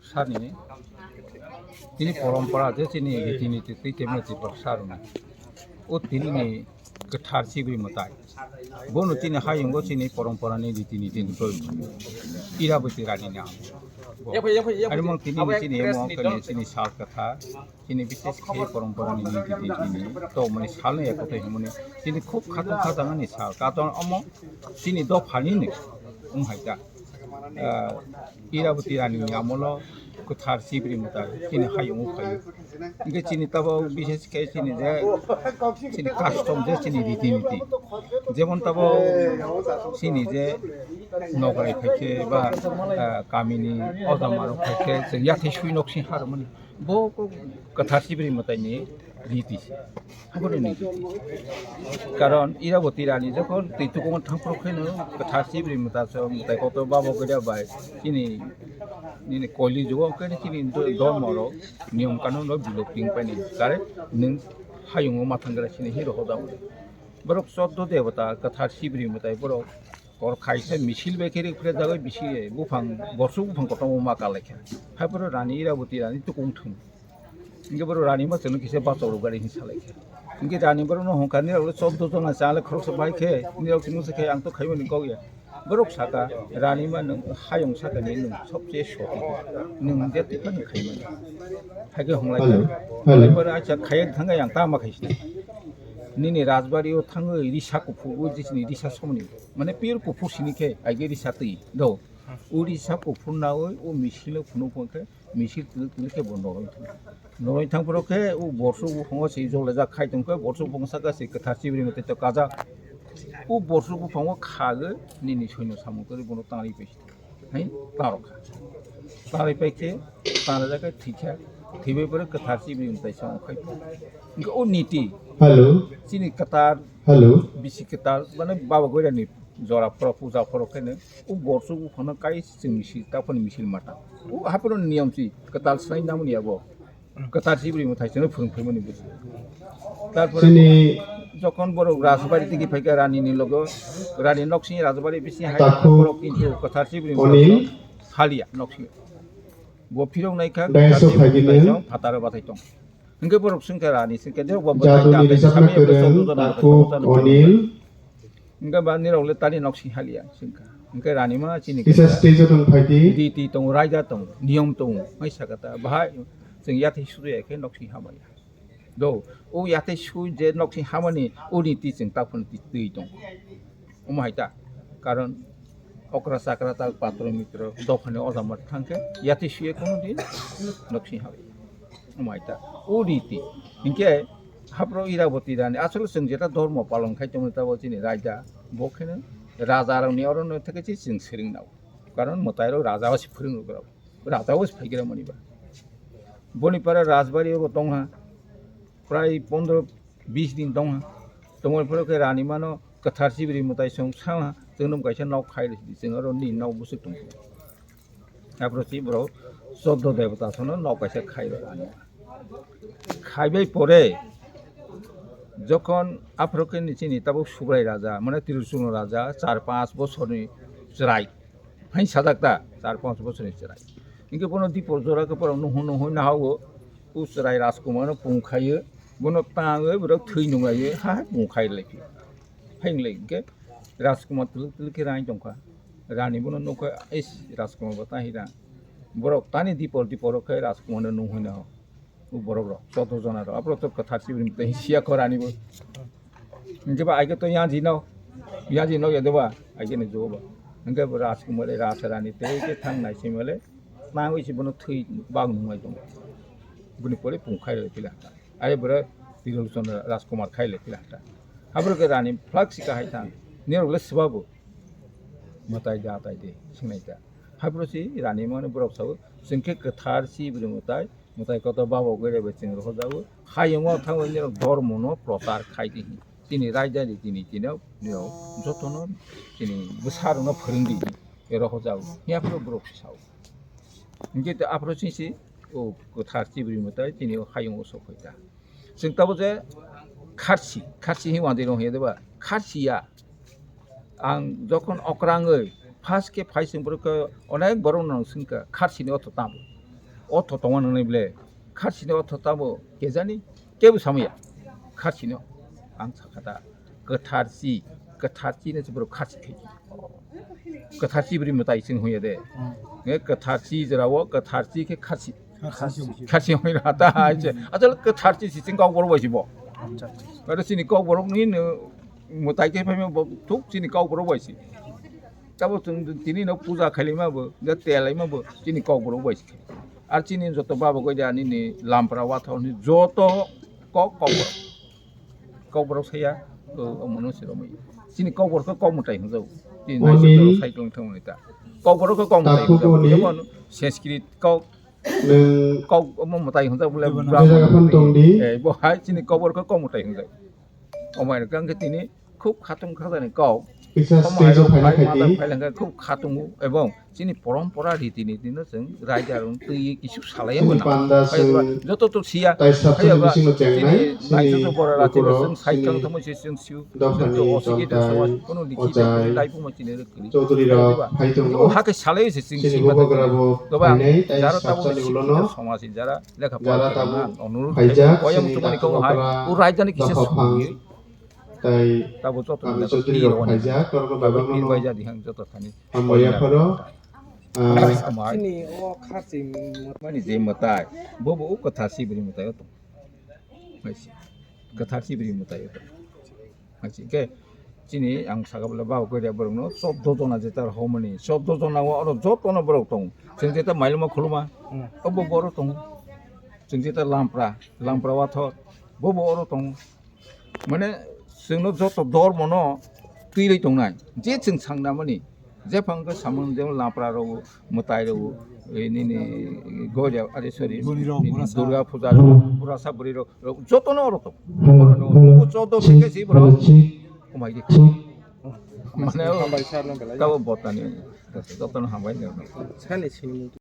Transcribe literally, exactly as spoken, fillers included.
Sani, tini porompora je chini riti niti twi tebna twi bwrwk sa rwna. O tini ni kwthar chibri mwtai. Bono chini hayungo chini porompora ni riti niti ni proyojon. Iraboti rani ni amo. Ani mung tini ni chini amo kani chini sal kwthar, chini bises khe porompora ni riti niti ni to mani sal ni ekotai himoni chini khub khatung khatang ni sal. Katon omo chini dopha ni ni wng hai ta. Ah, Iraboti rani ni amolo kwthar chibri mwtai chini hayung o phaio. Hingke chini tabo bises khe chini je chini custom je chini riti niti. Jemon tabo chini je nograi phaikhe ba, ah, kamini ojama rok phaikhe chwng yathai sui nok sing harmani. Bo kwthar chibri mwtai ni riti se. Aboni ni riti. Karon Iraboti rani jokhon twi tukumo thangphru khaino kwthar chibri mwtai so mwtai kotor babo gada bai chini nini koili jugo khe chini do-, dormo rok niyom kanun rok bilok ting paini kare nwng hayungo mathang gra chini hero hoda. Borok choddo debota kwthar chibri mwtai borok kor khaisa misil bai khe rwk phre jagwi bisi buphang borsuk buphang kotorma ma kalaikha. Hai borok rani Iraboti rani tukung thung. Hingke borok rani ma chwngno kisa bachok rok gari hin salai khe. Hingke rani borok no hongkha nirok le choddo jona chale khoroksa bai khe nirok chwngno se khe ang to khaimani kok ya. Borok saka rani ma nwng hayung saka ni nwng sobse soti nwng je twi phano khaimani. Hai khe honglai kha. Hello. Hello. Borok acha khaiya thangwi ang tama khaisi. Nini rajbari o thangwi risa kuphur o jisni risa somni. Mane pure kuphur sini khe aige risa twi do. O risa kuphur nawi o misil o phunuk phunuk khe misil twlwk twlwk khe bo noroi thang. Noroi thang phoro khe o borsuk buphang o se jolajak khai tong khe borsuk buphang saka se kwthar chibri mwtai to kajak. O borsuk buphang o khagwi nini soino samung kwrwi bono tangri pai hai tarok kha. Tangri pai khe tangjak khe thwi kha. Thwibai phoro kwthar chibri mwtai samung khai. Hingke o niti Hello. Chini kwthar Hello. Bisi kwthar mane baba goirani jora phoro puja phoro khe o borsuk buphang no kai chwng misil taphani misil mata. O haphano niyom si kwtal swlai namani abo. Kwtal chibri mwtai chwngno phwrwng phaimani buji. Tarpore Chini jokhon borok rajbari tigi phaikha rani ni logo, rani noksing rajbari bisi hai Takhu borok kintu kwtal chibri Onil. Haliya noksing. Bo phirok naikha Daiso kwtal chibri phaigini. Mwtai chwng phataro bathai tong. Hingke borok swngkha rani swngkha de bo Jaduni rijak na kwrwng Takhu Onil. Hingke ba nirok le tani nok sing haliya swngkha. Hingke rani ma chini Kisa stage o tong phaidi. Riti tong, raida tong, niyom tong, mai sakata bahai chwng yathai suri ya khe nok sing hamaya. Do, o yathai sui je nok sing hamani o riti chwng taphun twi tong. Omo hai ta, karon okra chakra ta patro mitro dophani ojama thangkhe yati suye kono din noksing habi. Omo hai ta, o riti. Hinkhe hapro Iraboti rani, asole chwng jeta dhormo palon khai tongmani tabo chini raida, bo kheno raja rokni orono theke chi chwng swrwng nao. Karon mwtai rok raja o se phwrwng rok rok. Raja o se phaigra mani ba. Boni para rajbari o tongha, prai pondro bis din tongha. Tongmani phoro khe rani mano kwthar chibri mwtai song sangha, chwngno kaisa nok khai rwdi, chwng aro ni nok bwswk tong. Aphuru si borok choddo debota sono nok kaisa khai rw ani. Khaibai pore jokhon aphuru khe ni chini tabuk Subrai raja, mane Tirusunu raja, char panch bosorni chwrai. Hai sajak ta, char panch bosorni chwrai. Hinkhe bono dipor jora khe borok nuhun nuhun nahago, o chwrai Rajkumar no pung khaio, bono tangwi borok thwi nunglaio, ha ha pung khai lai phi. Hai wng lai hinkhe Rajkumar twlwk twlwk khe rang tongkha. Rani bono nukha, "Eish, Rajkumar bo tang hira." Borok tani dipor dipor rok khe Rajkumar no nung hino. O borok rok, joto jona rok, aphuru to kwthar chibri mwtai siya kho rani bo. Hinkhe ba aige to yanji no, yanji no yade ba, aige ni jo ba. Hinkhe bo Rajkumar le Raj Rani tei khe thang nai simi le, nangwi si bono thwi bag nung lai tong. Boni pore pung khai rw pila. Are bwrwi Tirul Chandra Rajkumar khai le pila ta. Habrok ke rani phlak sika hai ta. Nirok le swbabo. Mwtai da tai de, singnai ta. Habrok si rani mani borok sao, chwng khe kwthar si bwrwi mwtai, mwtai kotor babo gwi rebe chwng rohor jago. Hayungo thangwi nirok dhormo no prochar khai di. Chini raida di tini tino nirok jotono chini bwsa rok no phwrwng di. Rohor jago. Hiya phano borok si sao. Hinkhe aphuru chini si o kwthar chibri mwtai chini o hayung o sok phai ta. Chwng tabuk je kharsi, kharsi hinwi uanjwi rw hiya deba? Kharsi ya. Ang jokhon okrangwi first khe phai chwng borok khe onek borok no swngkha kharsi ni otho tamo. otho tongma nwngnai ble, kharsini otho tamo kejani kebo samaya. Kharsino ang sakha ta, kwtharchi, kwtharchino se borok kharsi khai. Kwtharchi bwrwi mwtai chwng huya de. Hmm. Nge kwtharchi jora o kwtharchi khe kharsi. Kharsi. Kharsi hoi ra ta hai se. Asal kwtharchi si chwng kok borok bai si bo. Acha, acha. Aro chini kok borok ni no mwtai khe phaima bo thuk chini kok borok bai si. Tabo chwng tini no puja khailai ma bo, ja telai ma bo chini kok borok bai si. Ar chini joto baba goi da nini lampra watho ni joto kok kok borok. Kokborok saya, o, o mono se romwi. Chini kokborok khe kok mwtai hwnjago. Chini Oni naisik jora cyclone thangmani ta. Kokborok khe kok mwtai takhuk hwnjago. Oni Jemon Sanskrit kok, nwng kok omo mwtai hwnjago bole je Brahmani jaga phano hwnwi. Tongdi. Eh, bo hai chini kokborok khe kok mwtai hwnjago. Omo hai rwkha hwnkhe tini khub khatung khajakni kok. Kisa Omo hai stage o rok phaina phai khaidi. Mada phai langkha khub khatungo ebong chini porompora riti niti no chwng raida rok twi kisu salai Chini mano. Panda Hai ba, chwng joto to siya. Tai sab Hai chwng ba, bisingo chini chengnai, nai chini joto bora rati no lukurok, chwng sai chini thang thangma se chwng siu. Dophani Joto osiki de chontai, sawa, kono likhi de, ochai, kono laibuma chini rwk kwrwi. Chaudhuri rok Hai ba, phai tongo. O hake salai se chwng Chini si mata bubagra kwrwi. bo Goba, phainai, tai jara sab tabo chani sikhi ulono. Jara somajin, jara lekha Jara pora tabuk phaijak, koyam chini chumani kong hai, takhukra o raida ni kisa dophang sumui. Tai Tabo joto Ami ni Chaudhuri rok phaijak, norok no bai bangmano. Bai jadi hang joto thani. Hambai yapharo, ah, Samai. Chini o kharchi mani je mwtai, bo bo o kwthar sibri mwtai o tong. Hai se. Kwthar sibri mwtai o tong. Hai se. Ke chini ang saka bole ba ko dia borok no chobdo jona je tar homani. Chobdo jona o oro joto no borok tong. Chwng je ta mailuma khuluma. Hmm. O bo bo oro tong. Chwng je ta lampra, lampra wathor. Bo bo oro tong. Mane, chwngno joto dormono twilai tongnai. Je chwng sangnamani, jephang khe samung jemon lapra rok, mwtai rok, ei nini goria, are sorry, Bwrwi rok, nini burasa. Durga puja rok, burasa bwrwi rok, rok jotono oro tong. Hello, Oro no, hello, o joto check, khe si hello, borok check, komai di. Check. Mane, o Hambai sir no belai. Tabo botani, jotono hambai no. Sani sini.